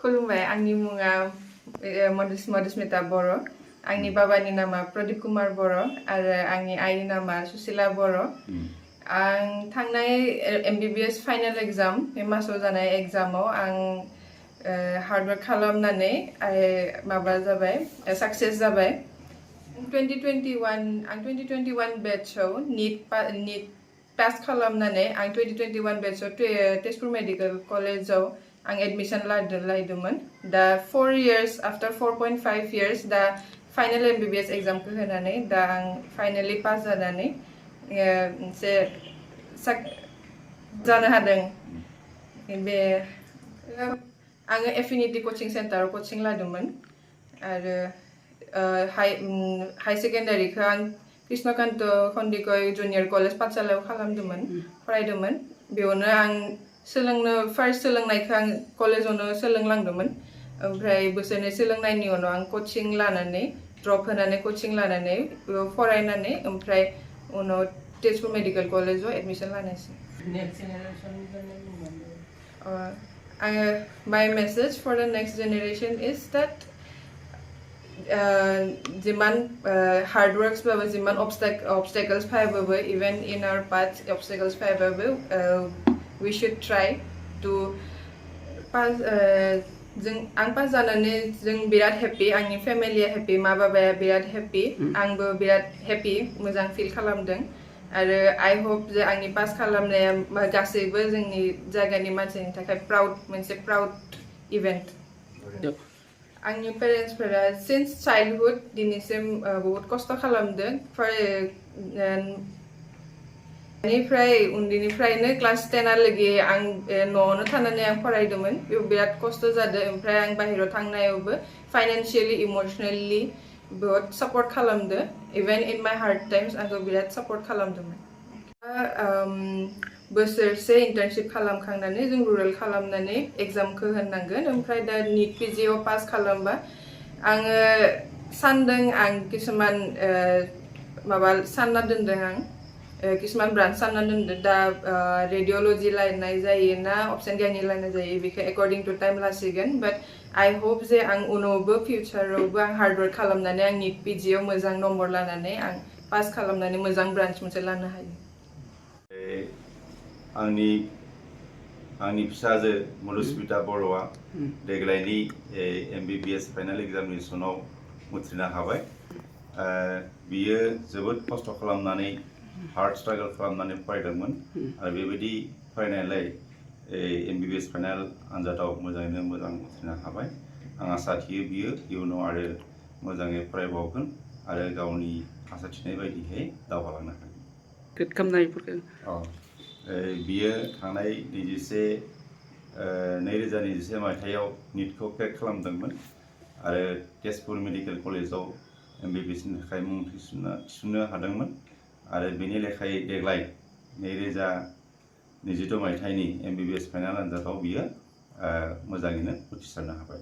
खुलुमबाय आंनि मुङा मधुस्मिता बर' आंनि बाबानि नामा प्रदीप कुमार बर' आरो आंनि आइनि नामा सुशीला बर' आं थांनाय MBBS फाइनाल एग्जाम बे मासाव जानाय एग्जामाव आं हार्डवर्क खालामनानै माबा जाबाय साक्सेस जाबाय 2021 बैचआव नीट पास खालामनानै आं 2021 बैचआव तेजपुर मेडिकल कलेजाव आं एडमिशन लादोंमोन दा 4 years after 4.5 years दा फाइनाल MBBS एग्जामखौ होनानै दा आं फाइनाली पास जानानै मोनसे जानो हादों बे आङो एफिनिटी कोचिं सेन्टाराव कोचिं लादोंमोन आरो हाई सेकेन्डारिखौ आं कृष्णकान्त खन्दिकय जुनियर कलेज पाठशालायाव खालामदोंमोन फरायदोंमोन बेयावनो आं फार्स्ट सोलोंनायखौ आं कलेजावनो सोलोंलांदोंमन ओमफ्राय बोसोरनै सोलोंनायनि उनाव आं कोचिं लानानै ड्रप होनानै कोचिं लानानै फरायनानै ओमफ्राय उनाव तेजपुर मेडिकल कलेजाव admission लानायसै my message for the next generation is that जिमान hard works बाबो जिमान obstacles फायबाबो even in our path obstacles फायबाबो we should try to pass आं पास जानानै जों बिराद हैप्पी आंनि फेमिलिया हैप्पी मा बाबाया बिराद हैप्पी आंबो बिराद हैप्पी मोजां फिल खालामदों आरो आई होप जे आंनि पास खालामनाया गासैबो जोंनि जायगानि मानसिनि थाखाय मोनसे प्राउड इभेन्ट आंनि पेरेन्ट्सफोरा सिन्स चाइल्डहुड दिनैसिम बहुत खस्थ' खालामदों उन्दैनिफ्रायनो क्लास 10 आं न'आवनो थानानै आं फरायदोंमोन बेयाव बिराद खस्थ' जादों ओमफ्राय आं बाहेरायाव थांनायावबो फाइनान्शियली इमोसनेलि बहुत सापर्ट खालामदों even in my hard times आंखौ बिराद सापर्ट खालामदोंमोन बोसोरसे इन्टार्नशिप खालामखांनानै जों रुरेल खालामनानै एग्जामखौ होनांगोन ओमफ्राय दा नीट PGआव पास खालामबा आङो सानदों आं किसुमान माबा सानना दोनदों आं किसुमान ब्रान्च सानना दोनदों दा रेडियोलॉजी लायनाय जायो ना अप्शन गायनाय लायनाय जायो बेखौ एकर्डिं टु टाइम लासिगोन बाट आई होप जे आं उनावबो फिउचारावबो आं हार्डवर्क खालामनानै आं नीट PGआव मोजां नम्बर लानानै आं पास खालामनानै मोजां ब्रान्च मोनसे लानो हायो आंनि फिसाजो मधुस्मिता बर'आ देग्लायनि MBBS फाइनाल एग्जामिनेसनाव उथ्रिनो हाबाय बियो जोबोद खस्थ' खालामनानै हार्ड स्ट्रागल खालामनानै फरायदोंमोन आरो बेबायदि फरायनायलाय MBBS फाइनाल आनजादाव मोजाङैनो मोजां उथ्रिनो हाबाय आं आसा थियो बियो इयुनाव आरो मोजाङै फरायबावगोन आरो गावनि आसा थिनाय बायदियै दावगालांनो हागोन बियो थांनाय 2021 मायथाइयाव नीटखौ क्रेक खालामदोंमोन आरो तेजपुर मेडिकल कलेजाव MBBSनि थाखाय मुं थिसननो हादोंमोन आरो बेनि लेखायै देग्लाय 2022 मायथाइनि MBBS फाइनाल आनजादाव बियो मोजाङैनो उथ्रिसारनो हाबाय